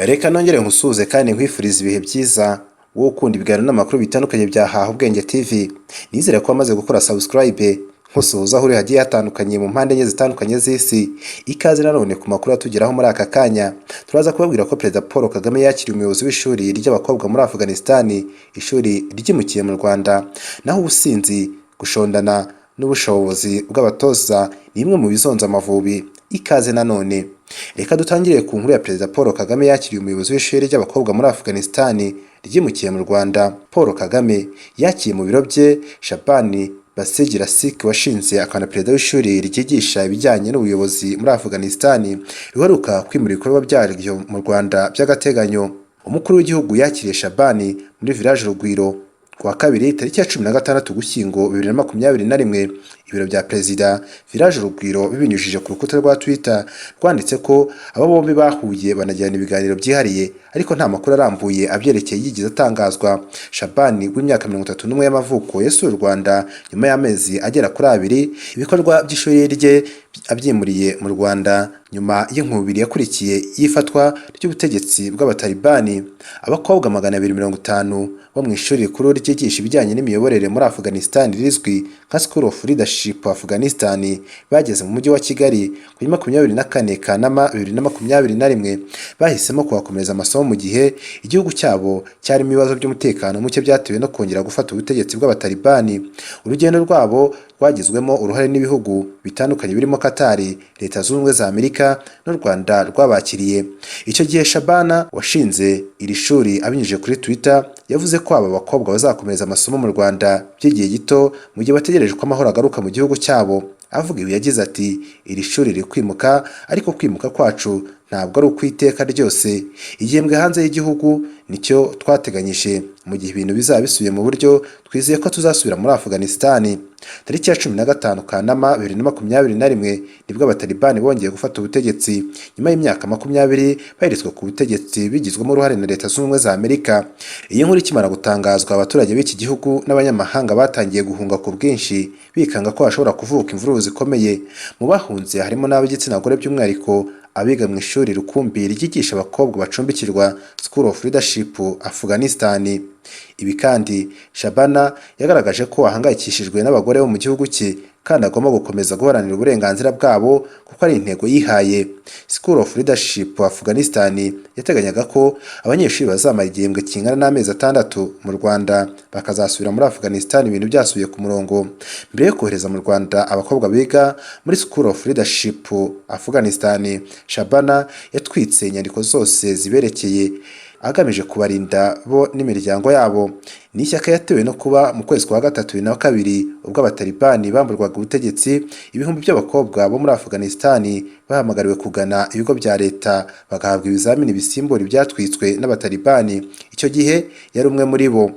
Reka nongere nkusuhuze kandi nkwifuriza ibihe byiza, wowe ukunda ibiganiro n'amakuru bitandukanye bya Haha Ubwenge TV. Nizere ko wamaze gukora subscribe, nkusuhuza aho uri hagiye hatandukanye mu mpande enye zitandukanye z'isi. Ikaze nanone ku makuru atugeraho muri aka kanya. Turaza kubabwira ko Perezida Paul Kagame yakiriye umuyobozi w'ishuri ry'abakobwa muri Afghanistan, ishuri ryimukiye mu Rwanda. Naho ubusinzi, gushondana n'ubushobozi bw'abatoza ni bimwe mu bizonza Amavubi. Ikaze nanone. Reka dutangire ku nkuru ya Perezida Paul Kagame yakiriye umuyobozi w'ishuri ry'abakobwa muri Afghanistan ryimukiye mu Rwanda. Paul Kagame yakiriye mu biro bye Shabani Basigi Rasik, washinze akaba na perezida w'ishuri ryigisha ibijyanye n'ubuyobozi muri Afghanistan, riheruka kwimura ibikorwa byaryo mu Rwanda by'agateganyo. Umukuru w'igihugu yakiriye Shabani muri Village Urugwiro ku wa kabiri, tariki ya 16 Ugushyingo 2021. Ibiro bya Perezida, Village Urugwiro, bibinyujije ku rukuta rwa Twitter, rwanditse ko aba bombi bahuye banagirana ibiganiro byihariye, ariko nta makuru arambuye abyerekeye yigeze atangazwa. Shabani w'imyaka 31 y'amavuko yasuye u Rwanda nyuma y'amezi agera kuri 2 ibikorwa by'ishuri rye abyimuriye mu Rwanda, nyuma y'inkubiri yakurikiye y'ifatwa ry'ubutegetsi bw'Abatalibani. Abakobwa 250 bo mu ishuri rikuru ryigisha ibijyanye n'imiyoborere muri Afghanistan rizwi nka School of Leadership Afghanistan bageze mu mujyi wa Kigali kuri 24 Kanama 2021. Bahisemo kuhakomereza amasomo mu gihe igihugu cyabo cyarimo ibibazo by'umutekano muke byatewe no kongera gufata ubutegetsi bw'Abatalibani. Urugendo rwabo rwagizwemo uruhare n'ibihugu bitandukanye birimo Qatar, Leta Zunze Ubumwe za Amerika n'u Rwanda rwabakiriye. Icyo gihe Shabana washinze iri shuri, abinyujije kuri Twitter, yavuze ko aba bakobwa bazakomereza amasomo mu Rwanda by'igihe gito mu gihe bategereje ko amahoro agaruka mu gihugu cyabo. Avuga ibi yagize ati: "Iri shuri riri kwimuka, ariko kwimuka kwacu ntabwo ari ukw'iteka ryose. Igihembwe hanze y'igihugu nicyo twateganyije. Mu gihe ibintu bizaba bisubiye mu buryo, twizeye ko tuzasubira muri Afghanistan." Tariki ya 15 Kanama 2021 nibwo Abatalibani bongeye gufata ubutegetsi nyuma y'imyaka 20 baheretswe ku butegetsi bigizwemo uruhare na Leta Zunze Ubumwe za Amerika. Iyi nkuru ikimara gutangazwa, abaturage b'iki gihugu n'abanyamahanga batangiye guhunga ku bwinshi, bikanga ko hashobora kuvuka imvururu zikomeye. Mu bahunze harimo n'ab'igitsina gore, by'umwihariko abiga mu ishuri rukumbi ryigisha abakobwa bacumbikirwa, School of Leadership Afghanistan. Ibi kandi, Shabana yagaragaje ko ahangayikishijwe n'abagore bo mu gihugu cye kandi agomba gukomeza guharanira uburenganzira bwabo kuko ari intego yihaye. School of Leadership Afghanistan yateganyaga ko abanyeshuri bazamara igihembwe kingana n'amezi 6 mu Rwanda, bakazasubira muri Afghanistan ibintu byasubiye ku murongo. Mbere yo kohereza mu Rwanda abakobwa biga muri School of Leadership Afghanistan, Shabana yatwitse inyandiko zose ziberekeye agamije kubarinda bo n'imiryango yabo. Ni ishyaka yatewe no kuba mu kwezi kwa gatatu 2002, ubwo Abatalibani bamburwaga ubutegetsi, ibihumbi by'abakobwa bo muri Afghanistan bahamagariwe kugana ibigo bya leta bagahabwa ibizamini bisimbura ibyatwitswe n'Abatalibani. Icyo gihe yari umwe muri bo.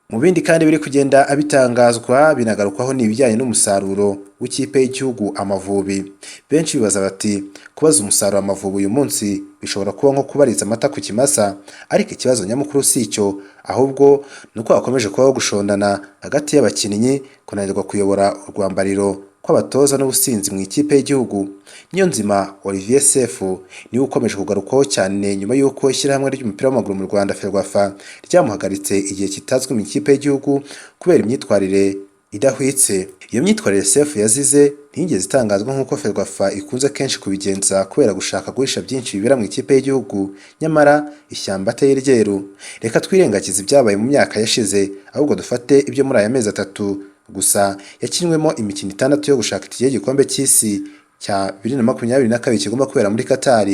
Mu bindi kandi biri kugenda bitangazwa binagarukwaho ni ibijyanye n'umusaruro w'ikipe y'igihugu Amavubi. Benshi bibaza bati: "Kubaza umusaruro Amavubi uyu munsi bishobora kuba nko kubariza amata ku kimasa." Ariko ikibazo nyamukuru si icyo, ahubwo ni uko hakomeje kubaho gushondana hagati y'abakinnyi, kunanirwa kuyobora urwambariro kw'abatoza n'ubusinzi mu ikipe y'igihugu. Niyonzima Olivier Sefu niwe ukomeje kugarukwaho cyane nyuma y'uko ishyirahamwe ry'umupira w'amaguru mu Rwanda, FERWAFA, ryamuhagaritse igihe kitazwi mu ikipe y'igihugu kubera imyitwarire idahwitse. Iyo myitwarire Sefu yazize ntiyigeze itangazwa nk'uko FERWAFA ikunze kenshi kubigenza kubera gushaka guhisha byinshi bibera mu ikipe y'igihugu, nyamara ishyamba atari ryeru. Reka twirengagize ibyabaye mu myaka yashize, ahubwo dufate ibyo muri aya mezi 3 gusa yakinwemo imikino 6 yo gushaka itike y'igikombe cy'isi cya 2022 kigomba kubera muri Qatar.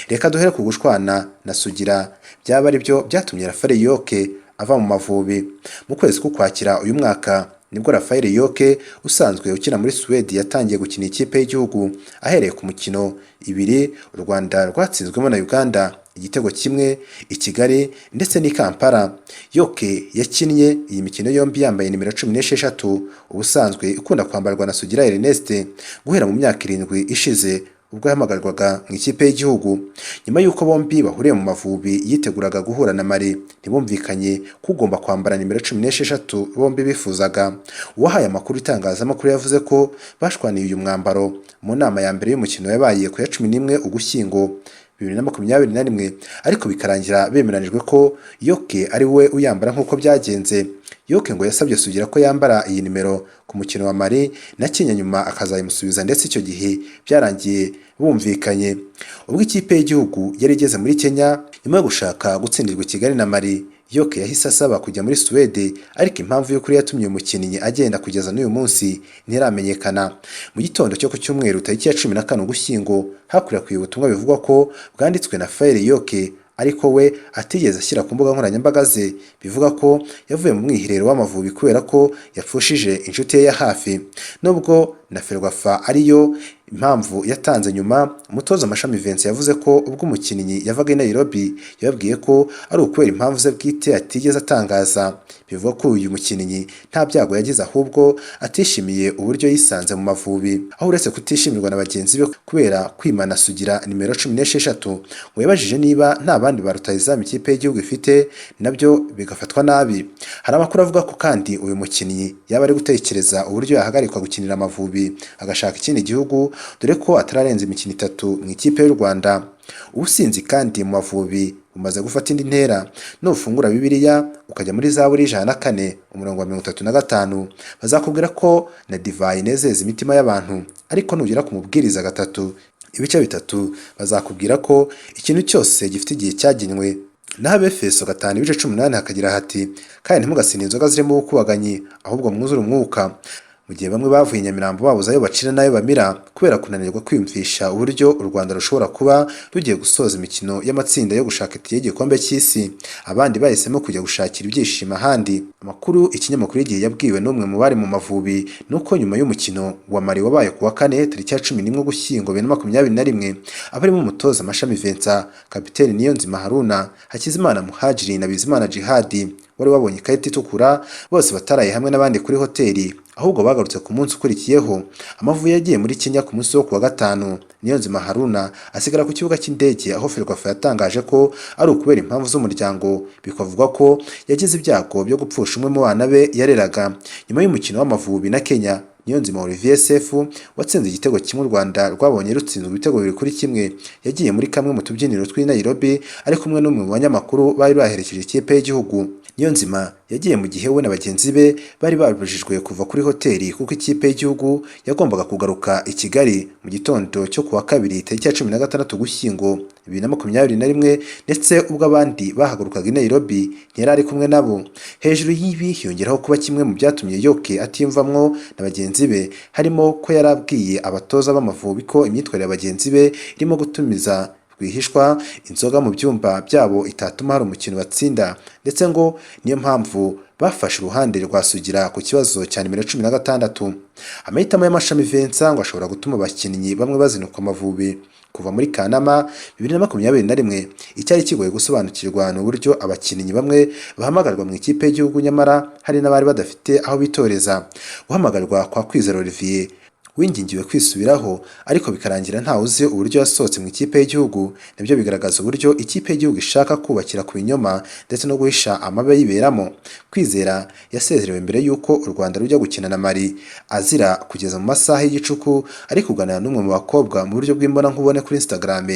Reka duhere ku gushwana na Sugira byaba ari byo byatumye Rafael York ava mu Mavubi. Mu kwezi k'Ukwakira uyu mwaka nibwo Rafael York usanzwe ukina muri Suwedi yatangiye gukina ikipe y'igihugu, ahereye ku mukino ibiri u Rwanda rwatsinzwemo na Uganda igitego kimwe i Kigali ndetse n'i Kampala. York yakinnye iyi mikino yombi yambaye nimero 16, ubusanzwe ikunda kwambarwa na Sugira Ernest guhera mu myaka 7 ishize ubwo yahamagarwaga mu ikipe y'igihugu. Nyuma y'uko bombi bahuriye mu Mavubi yiteguraga guhura na Mali, ntibumvikanye ko ugomba kwambara nimero 16 bombi bifuzaga. Uwahaye amakuru itangazamakuru yavuze ko bashwaniye uyu mwambaro mu nama ya mbere y'umukino yabaye ku ya 11 Ugushyingo. 2021, ariko bikarangira bemeranijwe ko York ari we uyambara nk'uko byagenze. York ngo yasabye Sugira ko yambara iyi nimero ku mukino wa Mali na Kenya, nyuma akazayimusubiza, ndetse icyo gihe byarangiye bumvikanye. Ubwo ikipe y'igihugu yari igeze muri Kenya nyuma yo gushaka gutsindirwa i Kigali na Mali, York yahise asaba kujya muri Suwede, ariko impamvu y'ukuri yatumye uyu mukinnyi agenda kugeza n'uyu munsi ntiramenyekana. Mu gitondo cyo ku cyumweru tariki ya 14 Ugushyingo, hakwirakwiye ubutumwa bivugwa ko bwanditswe na Rafael York, ariko we atigeze ashyira ku mbuga nkoranyambaga ze, bivuga ko yavuye mu mwiherero w'Amavubi kubera ko yapfushije inshuti ye ya hafi. Nubwo na FERWAFA ariyo impamvu yatanze nyuma, umutoza Mashami Vincent yavuze ko ubwo umukinnyi yavaga i Nairobi yababwiye ko ari ukubera impamvu ze bwite atigeze atangaza. Bivuga ko uyu mukinnyi nta byago yagize, ahubwo atishimiye uburyo yisanze mu Mavubi, aho uretse kutishimirwa na bagenzi be kubera kwimana Sugira nimero 16, ngo yabajije niba nta bandi ba rutahizamu ikipe y'igihugu ifite, nabyo bigafatwa nabi. Hari amakuru avuga ko kandi uyu mukinnyi yaba ari gutekereza uburyo yahagarikwa gukinira Amavubi agashaka ikindi gihugu, dore ko atararenza imikino 3 mu ikipe y'u Rwanda. Ubusinzi kandi mu Mavubi bumaze gufata indi ntera. Nufungura Bibiliya ukajya muri Zaburi 104 umurongo wa 35, bazakubwira ko na divayi inezeza imitima y'abantu, ariko nugera ku Mubwiriza 3 ibice 3, bazakubwira ko ikintu cyose gifite igihe cyagenwe. Naho Abefeso 5 ibice 18 hakagira hati: "Kandi ntimugasinde inzoga zirimo ubukubaganyi, ahubwo mwuzure umwuka." Mu gihe bamwe bavuye i Nyamirambo babuze ayo bacira n'ayo bamira kubera kunanirwa kwiyumvisha uburyo u Rwanda rushobora kuba rugiye gusoza imikino y'amatsinda yo gushaka itike y'igikombe cy'isi, abandi bahisemo kujya gushakira ibyishimo ahandi. Amakuru ikinyamakuru Igihe yabwiwe n'umwe mu bari mu Mavubi ni uko nyuma y'umukino wa Mali wabaye ku wa kane tariki ya 11 Ugushyingo 2021, abarimo umutoza Mashami Vincent, kapiteni Niyonzima Haruna, Hakizimana Muhadjiri na Bizimana Djihad wari wabonye ikarita itukura, bose bataraye hamwe n'abandi kuri hoteli, ahubwo bagarutse ku munsi ukurikiyeho. Amavubi yagiye muri Kenya ku munsi wo ku wa gatanu, Niyonzima Haruna asigara ku kibuga cy'indege, aho FERWAFA yatangaje ko ari ukubera impamvu z'umuryango, bikavugwa ko yagize ibyago byo gupfusha umwe mu bana be yareraga. Nyuma y'umukino w'Amavubi na Kenya, Niyonzima Olivier Sefu watsinze igitego kimwe u Rwanda rwabonye rutsinzwe ibitego 2-1, yagiye muri kamwe mu tubyiniro tw'i Nairobi ari kumwe n'umwe mu banyamakuru bari baherekeje ikipe y'igihugu. Niyonzima yagiye mu gihe we na bagenzi be bari babujijwe kuva kuri hoteli, kuko ikipe y'igihugu yagombaga kugaruka i Kigali mu gitondo cyo ku wa kabiri tariki ya 16 Ugushyingo 2021, ndetse ubwo abandi bahagurukaga i Nairobi ntiyari ari kumwe nabo. Hejuru y'ibi hiyongeraho kuba kimwe mu byatumye York atiyumvamwo na bagenzi be harimo ko yari abwiye abatoza b'Amavubi ko imyitwarire ya bagenzi be irimo gutumiza rwihishwa inzoga mu byumba byabo itatuma hari umukino batsinda, ndetse ngo niyo mpamvu bafashe uruhande rwa Sugira ku kibazo cya nimero 16. Amahitamo y'Amashami Vincent ngo ashobora gutuma abakinnyi bamwe bazinukwa Amavubi. Kuva muri Kanama 2021, icyari kigoye gusobanukirwa ni uburyo abakinnyi bamwe bahamagarwa mu ikipe y'igihugu nyamara hari n'abari badafite aho bitoreza. Guhamagarwa kwa Kwizera Olivier wingingiwe kwisubiraho, ariko bikarangira ntawe uzi uburyo yasohotse mu ikipe y'igihugu, nabyo bigaragaza uburyo ikipe y'igihugu ishaka kubakira ku binyoma ndetse no guhisha amabi ayiberamo. Kwizera yasezerewe mbere y'uko u Rwanda rujya gukina na Mali, azira kugeza mu masaha y'igicuku ari kuganira n'umwe mu bakobwa mu buryo bw'imbonankubone kuri Instagram,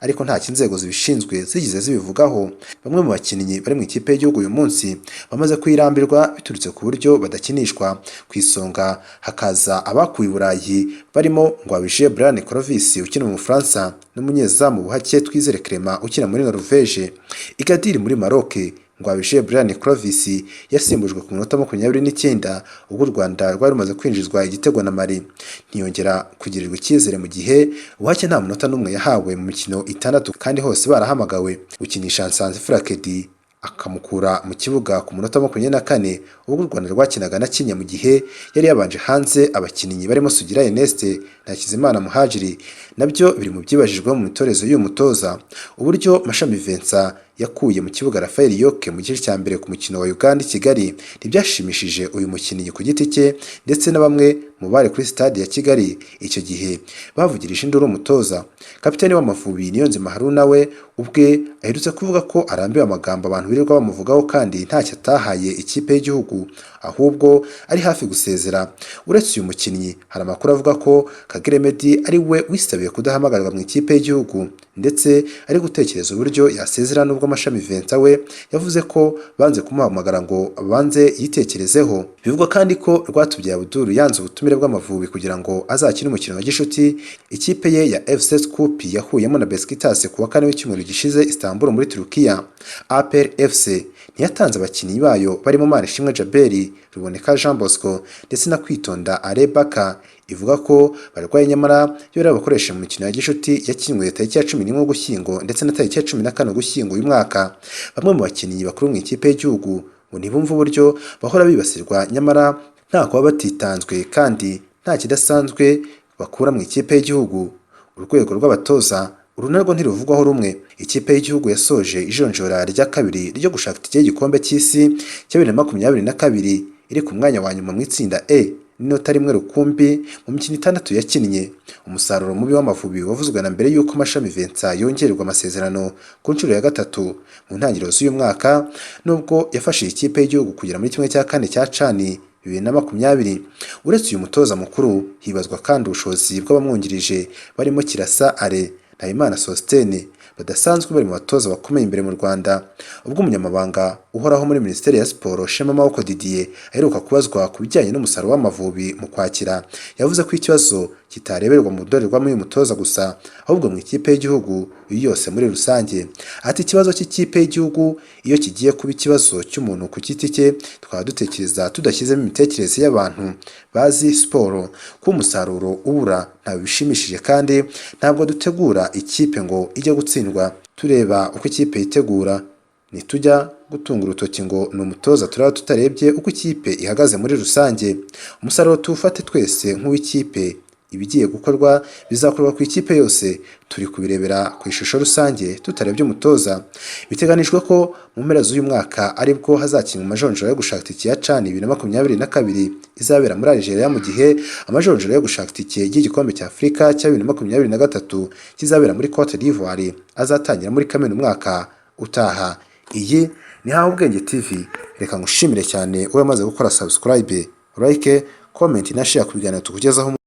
ariko nta inzego zibishinzwe zigeze zibivugaho. Bamwe mu bakinnyi bari mu ikipe y'igihugu uyu munsi bamaze kuyirambirwa biturutse ku buryo badakinishwa, ku isonga hakaza abakuye i Burayi barimo Ngwabije Brian Clovis ukina mu Bufaransa n'umunyezamu Buhake Twizere Clement ukina muri Norvège. I Agadir muri Maroc, Ngwabije Brian Clovis yasimbujwe ku minota 29 ubwo u Rwanda rwari rumaze kwinjizwa igitego na Mali, ntiyongera kugirirwa icyizere, mu gihe Buhake nta munota n'umwe yahawe mu mikino 6 kandi hose barahamagawe. Gukinisha Nsanzimfura Keddy akamukura mu kibuga ku munota 24 ubwo u Rwanda rwakinaga na Kenya, mu gihe yari yabanje hanze abakinnyi barimo Sugira Ernest na Hakizimana Muhadjiri, nabyo biri mu byibajijweho mu mitorezo y'uyu mutoza. Uburyo Mashami Vincent yaba Yakuye mu kibuga Rafael York mu gice cya mbere ku mukino wa Uganda i Kigali ntibyashimishije uyu mukinnyi ku giti cye, ndetse na bamwe mu bari kuri stade ya Kigali icyo gihe bavugirije induru umutoza. Kapiteni w'Amavubi Niyonzima Haruna we ubwe aherutse kuvuga ko arambiwe amagambo abantu birirwa bamuvugaho kandi ntacyo atahaye ikipe y'igihugu, ahubwo ari hafi gusezera. Uretse uyu mukinnyi, hari amakuru avuga ko Kagere Meddie ari we wisabiye kudahamagarwa mu ikipe y'igihugu, ndetse ari gutekereza uburyo yasezera, nubwo Mashami Vincent we yavuze ko banze kumuhamagara ngo banze yitekerezeho. Bivugwa kandi ko Rwatubyaye Abdul yanze ubutumire bw'Amavubi kugira ngo azakine umukino wa gishuti ikipe ye ya FC Shkupi yahuyemo na Besiktas ku wa kane w'icyumweru gishize Istanbul muri Turukiya. APR FC ntiyatanze abakinnyi bayo barimo Manishimwe Djabel, Ruboneka Jean Bosco ndetse na Kwitonda Arebaka, ivuga ko barwaye, nyamara yo yari mu mikino ya gishuti yakinwe tariki ya 11 Ugushyingo ndetse na tariki ya 14 Ugushyingo uyu mwaka. Bamwe mu bakinnyi bakuru mu ikipe y'igihugu ngo ntibumva uburyo bahora bibasirwa nyamara nta kuba batitanzwe kandi nta kidasanzwe bakura mu ikipe y'igihugu. Urwego rw'abatoza uru narwo ntiruvugwaho rumwe. Ikipe y'igihugu yasoje ijonjora rya kabiri ryo gushaka itike y'igikombe cy'isi cya 2022 iri ku mwanya wa nyuma mu itsinda E n'inota rimwe rukumbi mu mikino 6 yakinnye. Umusaruro mubi w'Amavubi wavuzwe na mbere y'uko Mashami Vincent yongererwa amasezerano ku nshuro ya gatatu mu ntangiriro z'uyu mwaka, nubwo yafashije ikipe y'igihugu kugera muri 1/4 cya CHAN 2020. Uretse uyu mutoza mukuru, hibazwa kandi ubushobozi bw'abamwungirije barimo Kirasa Ale na Habimana Sosthène badasanzwe bari mu batoza bakomeye imbere mu Rwanda. Ubwo umunyamabanga uhoraho muri Minisiteri ya Siporo Shema Maboko Didier aheruka kubazwa ku bijyanye n'umusaruro w'Amavubi mu Kwakira, yavuze ko ikibazo kitareberwa mu ndorerwamo y'umutoza gusa, ahubwo mu ikipe y'igihugu yose muri rusange. Ati: "Ikibazo cy'ikipe y'igihugu iyo kigiye kuba ikibazo cy'umuntu ku giti cye, twaba dutekereza tudashyizemo imitekerereze y'abantu bazi siporo. Kuba umusaruro ubura ntabwo bishimishije, kandi ntabwo dutegura ikipe ngo ijye gutsindwa, tureba uko ikipe yitegura. Nitujya gutunga urutoki ngo ni umutoza, turaba tutarebye uko ikipe ihagaze muri rusange. Umusaruro tuwufate twese nk'uw'ikipe. Ibigiye gukorwa bizakorwa ku ikipe yose, turi kubirebera ku ishusho rusange tutarebye umutoza." Biteganijwe ko mu mpera z'uyu mwaka aribwo hazakinwa amajonjora yo gushaka itike ya CHAN 2022 izabera muri Algeria, mu gihe amajonjora yo gushaka itike y'igikombe cya Afurika cya 2023 kizabera muri Cote d'Ivoire azatangira muri Kamena umwaka utaha. Iyi ni Haha Ubwenge TV. Reka ngushimire cyane wowe wamaze gukora subscribe, like, comment na share ku biganiro tukugezaho.